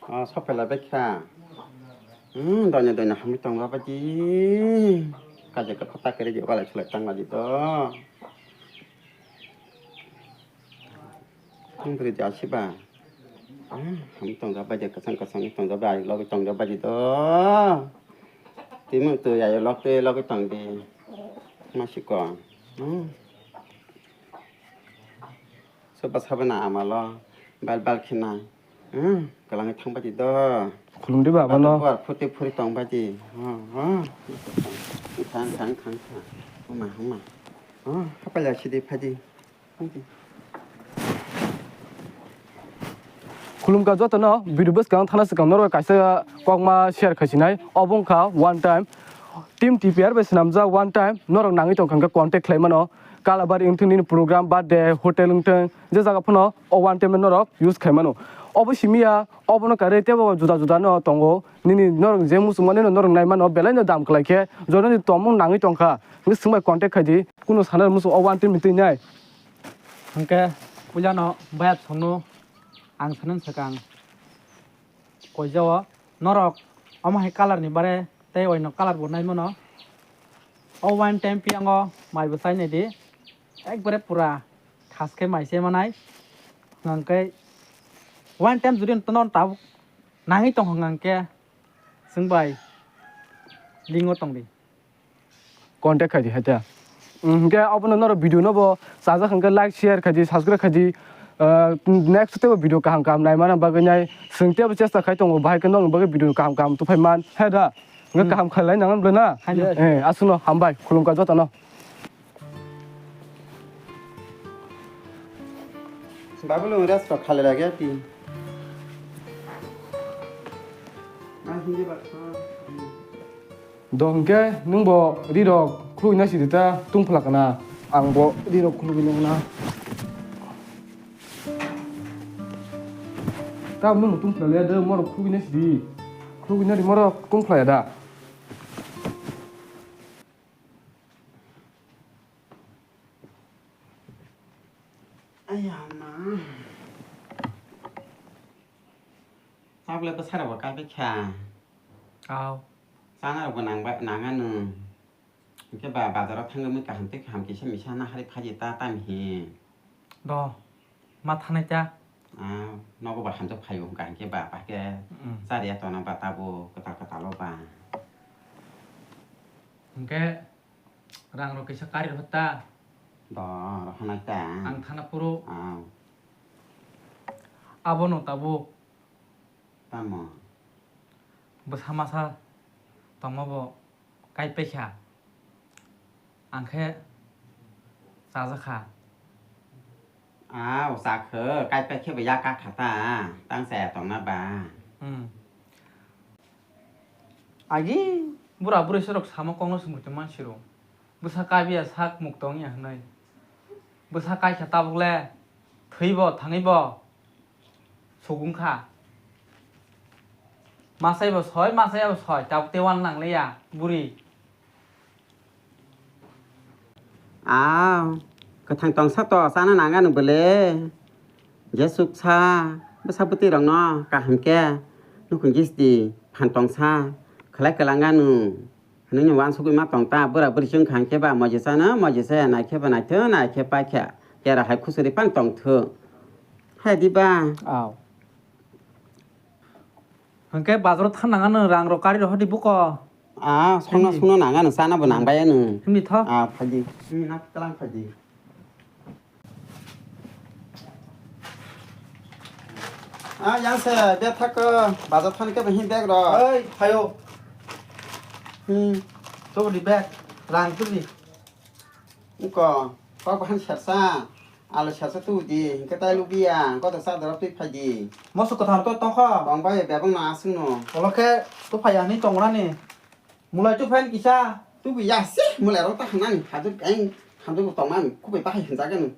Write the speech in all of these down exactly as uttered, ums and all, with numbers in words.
Oh, sophela bekha. Hmm, donya donya hamwi tong baba ji. Kaje ka khata kere je walai sulai tang lagi to. Ang beri jasi ba. Hmm, hamwi tong baba je kasang kasang tong baba ai logi tong baba ji to. Timu tu ya lok te logi tong di. Masiko. Hmm. Soba sabana amalo bal bal khina. Hmm, kalangwi thangbaji do. Khulumdi baba no. Buar phuti phuri tongbaji. Ha, ha. Thang, thang, thang, thang. Huma, huma. Ha, hapalya sidi phaji. Khulumkha jotono video bwskang thana swkang norok kaisa kokma share khaisinai. Obo wngkha one time team T P R bai swnamjak one time norok nangwi tongkha hwnkhe contact khlai mano. Kalabari wngthung nini program, birthday, hotel wngthung, je jaga phano o one time norok use khai mano. Obo simi ya, obono karwi teibo juda juda no tongo. Nini norok je muchung mani no norok nai mano, belai no dam kwlai khe, joto ni tongmung nangwi tongkha. Hwnkhe swng bai contact khai di, kunu sana muchung o one time ni twi nai. Hwnkhe puila no bayat songno ang sanani swkang. Koijao norok omo hai colour ni bare tei oino colour bo nai mano. O one time piyango mai bo chai nai di. Ekbare pura thas khe mai se manai. Hwnkhe one time jodi no tabuk nangwi tong hwnkhe chwng bai lingo tong di. Contact khai di hai ta. Hwnkhe abono norok video no bo chajak hwnkhe like, share khai di, subscribe khai di. Ah, next teibo video kaham kaham naimana bagwi nai chwng teibo chesta khai tongo, bahai khe nokni bagwi video kaham kaham tuphai man. Hai da? Hwnkhe kaham khailai nang bwle na? Hai no. Eh, aswkno hambai, khulumkha jotono. Babu lo rest khalai lage ti. Ah, hindi ba. Do hwnkhe nwng bo rirok khulugwi na sidi ta tungphla kana, ang bo rirok khulugwi nang na. Tabuk nwng tungphla le de morok khulugwi na sidi, khulugwi na ri morok tungphla ya da. Ayama. Tabuk le bwsarok bo kaibai kha. Aw. Chana rok bo nang ba, nang ano. Hwnkhe ba bazar o thangwi mui kaham tei kaham kisa misa nahari phaji ta tam hi. Do, ma thanai ta. Ah, nogo ba hamjak phaio hwnkha hwnkhe ba, ba khe Mm. Chariya tona ba tabo kwtal kwtal o ba. Hwnkhe rang rok kisa kari rw ta. Do, rw hanai ta. Ang thana phuru. Ah. Abono tabuk. Tamo? Bwsa masa tongma bo kaipai kha. Ang khe chajakha. Ah, o chakhe, kaipai khe bo ya kakha ta, tang chaya tongna ba. Hmm. Agi bura bwrwi se rok samo kokno swngwi tongma siro. Bwsa kaibiya sak muk tongya hwnwi. Bwsa kaikha tabuk le thwibo thangwibo. Sugungkha. Masai bo soi, masai bo soi, tabuk tei uanang le ya, buri. Ah, kwthang tongsa to, chana nang ano bwle. Je suksa, bwsa bwtwi rokno kaham khe nukhung gis di, phan tongsa, khwlai kwlang ano. Hwnwi no uansugwi ma tong ta, bwra bwrwi se wngkha hwnkhe ba, moje chana, moje chaya, naikhe ba naithok, naikhe paikha, kera hai khusuri phano tongthok. Hai di ba? Aw. Hwnkhe bazaro thang nang ano, rang rok kari rok hodi buko. Ah, songno Himni. Songno nang ano, chana bo nang bai ano. Himni tho? Ah, phai di. Himni na tlang phai di. Ah, yang se, bag thak ko, bazar thani ke behin bag ro. Oi, phayo. Hmm. Chobodi bag, rang tubdi. Ko, kok bahan sersa, alu sersa tu di, hingke tai lubiya, ko to sa dorop tui phai di. Moso kwthar to tongkho. Tong bai, bebang no asung no. Olo khe, tu phai ani tongrani. Mulai tu phain kisa. Tubu ya si, mulai rok ta hanani, hadu kain, hadu tongman, kubai bahai hinjagan.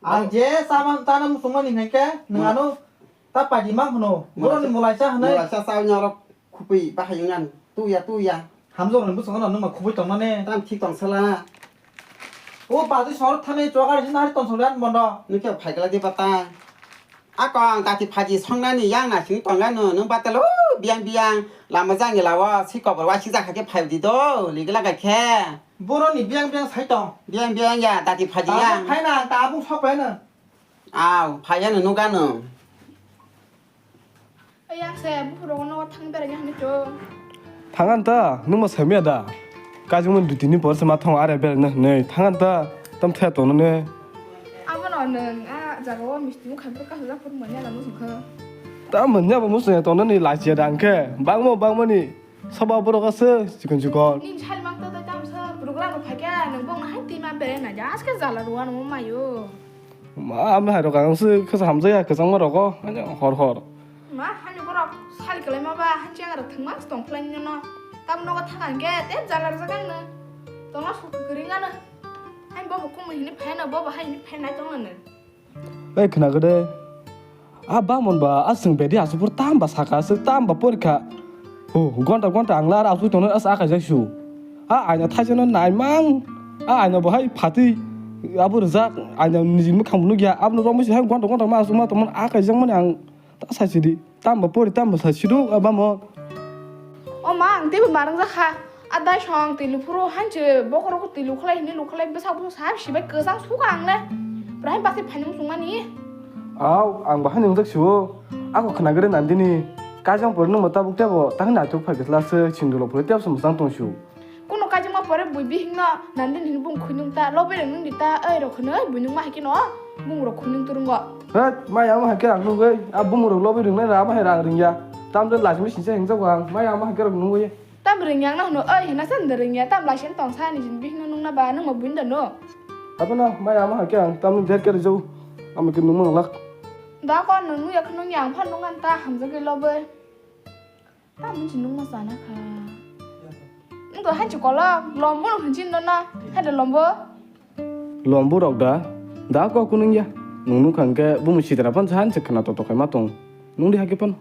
Ang je saman tana musungmani hingke, nung Mula- ano ta paji mang hwno. Mula- Boroni mulai sa hwnai. Mulai sa sa nya rok, kubai bahai ngan, tu ya, tu ya. Hamjok ni bwskango nung ma kubai tongmani. Tam thik tong sala. O paji sor thani chokar sin hari tong sala bondo. Nung khe phai kala di bata. Ako ang tati phaji songnani yang naising tongya no, nung batalo biyang biyang lama jang ila o si kobor waising jakha khe phai di do, ligla gai khe. Boroni biyang biyang sai tong. Biyang biyang ya, tati phaji yang. Phai na, ta abung sok phai na. Aw, phai ya no nung gano. Ayang se, buphuru no thang berai ni hwnwi chwng. Thangan ta, nwng ma saimaya da? Kajwngmani dui tini por se ma thang are berai na hwnwi. Thangan ta, tam thaya tongno ne. Abono nwng a jaga o misti mukha bwkha hujak phuru manya da musung kha. Ta manya bo musung ya tongno ni lachiya da angkhe. Bangmo bangmani soba borok ase chikon chikon. Nini sal mang ta ta tam sa program ro phakya nwng bong na hai tima berai na ja aske jala ruwa no mayo. Ma, amni hai rok ang se khasa hamjaya kwchangma rogo, ani hor hor. Ma, hani borok sal kwlaima ba, hanchi ang rok thwngma se tong phlai nino. Tam nogo thang ang ge, te jala rwjak ang no. Tongna suk kwrwng ano. Hai bobo kumui hini phai no, bobo hai hini phai nai tong ano. Ei, khna gede. A bamon ba, a swng bedi asupur tam ba saka, aswk tam ba porikha. Ho, gonta gonta ang lar asuk tongno as akai jai su. A aina thaisano naimang. A aina bo hai phatwi abo rijak, aina niji mwkhang bo nukya. Abono romwi se hai gonta gonta ma asuk ma tongmani akai jakmani ang ta sai sidi. Tamba pori tamba sai sidu a bamon. O ma, ang teibo marang jakha. A dai song twi luphuru hanche bokhorok twi lukhlai hini lukhlai bwsak bwsak sab sibai kwchang suka ang le. Bwrahai basi phaini muchungmani. Aw, ang bahai nungjak sio. Ako khna gede Nandini. Kajang pore nungma tabuk tebo, tang naithok phai bwsla se sindulok pore tebsa mwchang tong sio. Kuno kajangma pore bui bihikno Nandini hini bung khuinung ta, lobe rok nungdi ta, oi rok khwnwi bui nungma hai kheno bung rok khuinung turungo. Hei, maya ma hai khe rang nungwi, a bung rok lobe rwngnai ra bahai rang ringya. Tamde lajimi singsa hingjago ang, maya ma hai khe rok nungwi. Tam ringyang no hwno, oi hwna sa nda ringya, tam laisen tong sa ni jin bihikno nungna ba nungma buino da no. Abono maya ma hai khe ang tam der khe rijau, ama khe nungma lak. Da ko nung nungya khe nungya ang phan nung an ta hamjagwi loboi. Ta mun si nungma sana kha. Nung to hanchi kolok, lombo no hinchi no na, hada lombo. Lombo rok da, da ko kunung ya. Nung nung khang khe bumu sidra phan sa hanchi khna to to khai ma tong. Nung di ha khe phan.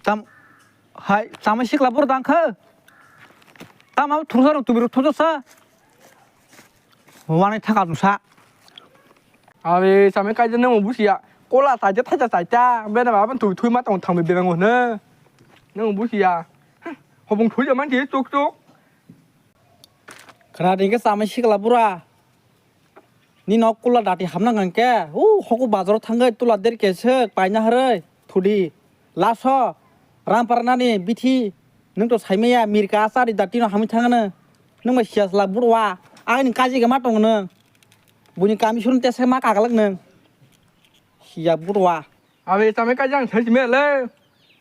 Tam, hai, chamai sikla bor dang kha. Tam abo thursa rok tubirok thodo sa. Wani thaka dusa. Abi, chamai kaijak nang busia. Kola saja thaja saja. Bena baba thui thui ma tong thang bebeng hone. Nang busia. Hobong thui man ti tuk tuk. Khna ding khe chamai sikla bura. Ni nok kula dati hamna hwnkhe, u hoku bazaro thangwi tula der keswk paina harwi thudi. Laso, rampara nani bithi, nwng to saimaya mirka asari dati no hamwi thangano. Nwng bai siyasla burwa, agini kaji khe ma tongo nwng. Buini kami suru tesa ma kaglak nwng. Siya burwa. Abi chamai kaijak ang sai simi le.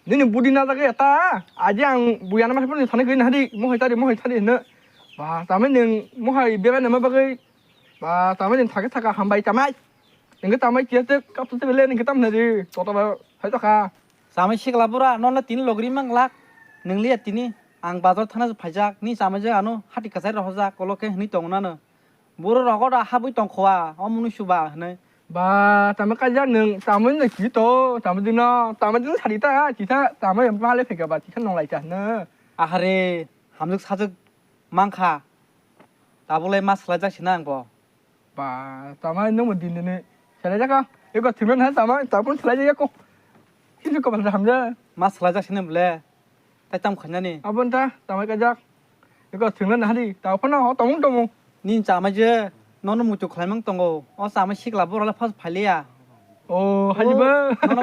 Nini budi na jaga ya ta. Aji ang buya na ma phone thani gini hadi mohai tari mohai tari hino. Ba chamai nwng mohai bebe na ma bagwi. Ba chamai nwng thaka thaka hambai chamai. Nwng chamai kiya te kap te bele nwng tam na di. Tota ba hai to kha. Chamai sikla bura no na tini logri manglak. Nwng liya tini ang bazar thana phaijak ni chamai je ano hati kasai rohojak kolo khe hini tong nano. Buru rogo da habwi tongkhoa, o mwnwi suba hwnwi. Ba, tamo kaijak nwng, tamo no ki to, tamo dino, tamo dino sari ta, kisa, tamo em pale pheka ba, kisa nonglai ta hwno. Ahare, hamjwk sajwk mankha. Tabulai ma swlaijak sina ang bo. Ba, tamo nwng bo din dini swlaijak kha. Eko thimna na tamo, tamo swlaijak ko. Kintu ko bala hamja. Ma swlaijak sina bole. Tai tam khainani. Aboni ta, tamai kajak. Eko thwngna nahadi, ta phano ho tomung tomung. Nini chamai je, nono muitu khlaimang tongo. O chamai sikla borok le phas phaliya. O, hajiba. Nono,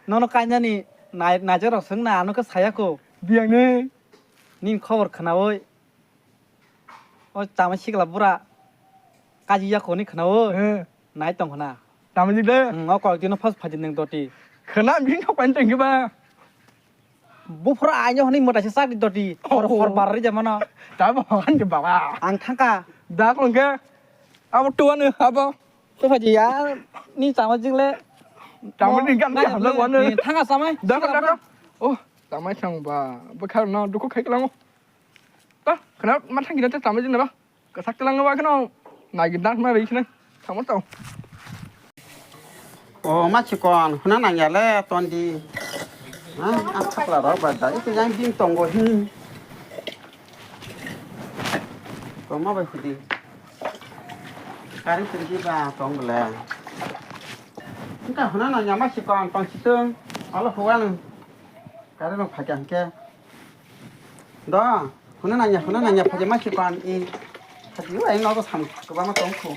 nono kainani nai, naijak rok swngna, ano khe saya kho. Biyang ne. Nini khobor khnaui. O chamai sikla bura kaji ya koni khna o. Eh. Nai tong khna. Tamai jik de. Hmm, o kok dino phas phaji nang doti. Khna bini thok pan tengki ba. Buphra aino hwnwi mwtai se chak di doti. Hor, oh, hor bar ri jamano. Tamo han de baba. Ang thangka. Da kong ke. Abo tuan abo. To phaji ya ni chamai jik le. Chamai ni gan ke hamla wan. Thangka chamai. Da kong da kong. Oh, chamai sang ba. Bukhar no dukhu khai klango. Ta, khna ma thang gina ta tamo jin ba. Kasak telang ba khno. Nai gina ma bai khna. Tamo to. O ma chikon, huna nangya le, tondi. Ha, ang thapla rok ba da, ito yang bing tongo hi. Ko ma bai hidi. Kari pidi ba tong bele. Engka huna nangya ma chikon, tong chiteng. Alo huan. Kari no phakya hingke. Do, huna nangya, huna nangya, phaji ma chikon i. Phaji o, ang nogo sam, kwbangma tong khu.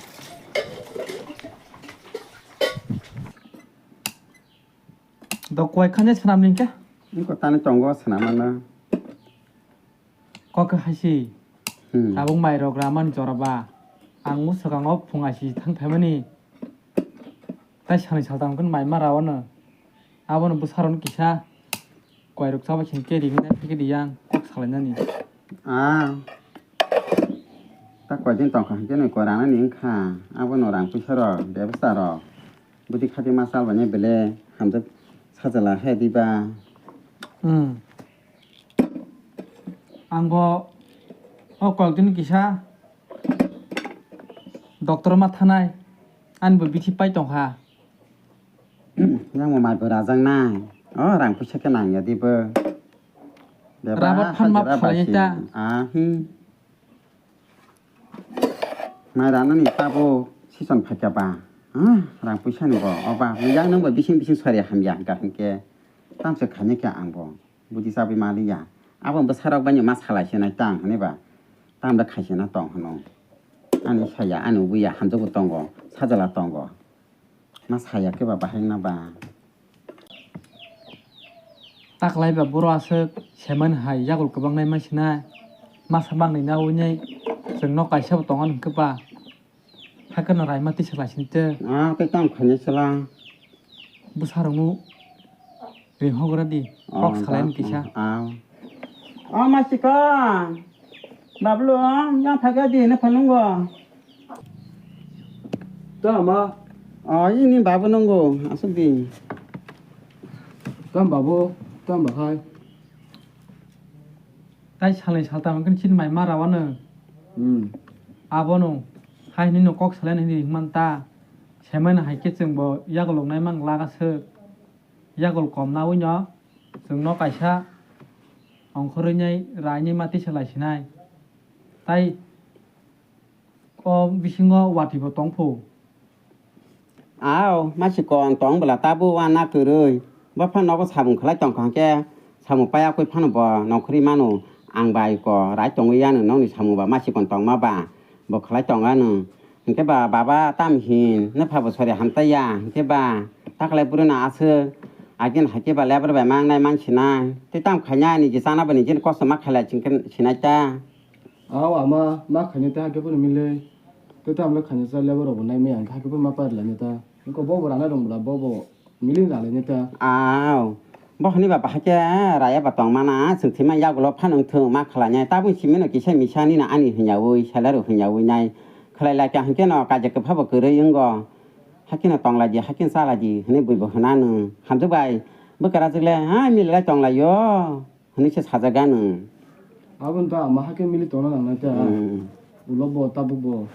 Do koi khane swnam ning khe? Iko tani tongo swnam ano. Kok khe haisi. Hmm. Tabuk mai rok raman jora ba. Ang swkango phung aisi thang phaimani. Tai sani saltam khe mai ma rawano. Abono bwsarokno kisa koi rok chabai khe keri hwnwi phikiri yang kok salainani. Ah. Ta koi din tongkha hwnkhe nwi koi ranani wngkha. Abono rang puisa rok, bebasta rok. Budi khati ma salbainai bele hamjak sajala he diba. Hmm. Ang bo o kok din kisa doctor ma thanai, ani bo bithi pai tongkha. Yang mo mai bo rajak nai. O rang puisa khe nang ya dibo. Beba Rabar phan ma hajira phalai baisi. Ta. Ah, hmm. Mai ranani tabo season phaikya ba. Ah, rang puisa ni bo. O ba, yang nang bo bising bising sari hamya hingka hingke. Tamse khanya khe ang bo. Budi chabai maliya. Abo bwsarok bai ma salai se nai tang hwnwi ba. Tamda khaisena tong hwno. Ani saya, ani ubuya, hamjago tongo, sajala tongo. Ma saya khe ba bahai wngna ba. Taklai ba boro aswk semani hai yagul kwbang nai ma sinai. Masa bangni na wngnai chwng nok kaisa bo tongo hwnkhe ba. Hakhe no raima tisa lai sini te. Ah, tei tamo khainai sela. Bwsarokno ringhogra di. Oh, kok salai ta-, ni kisa. Ah. Oh, masiko. Bablu, yang phaikha di, ne phanungo. Ta ma. Oh, ini babu nungo, asuk di. Tam babu, tam bahai. Tai salni saltam hwnkhe chini mai ma rawano. Hmm. Abono hai hwnwi no kok salaina hwnwi hwnman ta. Semaino hai khe chwng bo yagul rok naimang laga swk. Yagul kom naui no chwng no kaisa ongkhorwi nai rai nai ma tisa lai sinai. Tai O bisingo watwi bo tong phu. Ao, masi kong tong bwla tabuk uana kwrwi. Bo phano nogo samung khlai tong kha hwnkhe, samung paiya kwi phano bo nongkhorwi mano. Ang bai ko rai tongwi yanu nokni samung ba masi kong tongma ba. Bo khlai tong anw. Hwnkhe ba baba tam hin, nwpha bo sori hamtaiya. Hwnkhe ba taklai bwrwino aswk. Agin haikhe ba lebar bai mangnai mansinai. Tei tam khainai niji chana bo nijini kosto ma khailai chwngkhe sinai ta. Ao ama ma khainai ta hakhe phano milwi. Tei tamo le khainai cha lebar rok bo nai maya hwnkhe hakhe phano ma pari lainai ta. Wngkha bo bo rana rwng bwla bo bo milwi ralainai ta. Ao. Bo hwnwi ba bahai khe raya ba tong mana, chwng thwima yagulo phano wngthung ma khlainai. Tabuk simi no kisa misa nini ani hwnyaui, salai rok hwnyaui nai. Khlai lai kha hwnkhe no kaijak kwpha bo kwrwi wngo. Hakhe no tong lai di, hakhe no cha lai di hwnwi bui bo hwnanw. Hamjwk bai bwkra jwk le, ha milwi lai tong lai o. Hwnwi se sajak anw. Aboni ta ama hakhe mili tongna nangnai ta. Hmm. Ulo bo tabuk bo.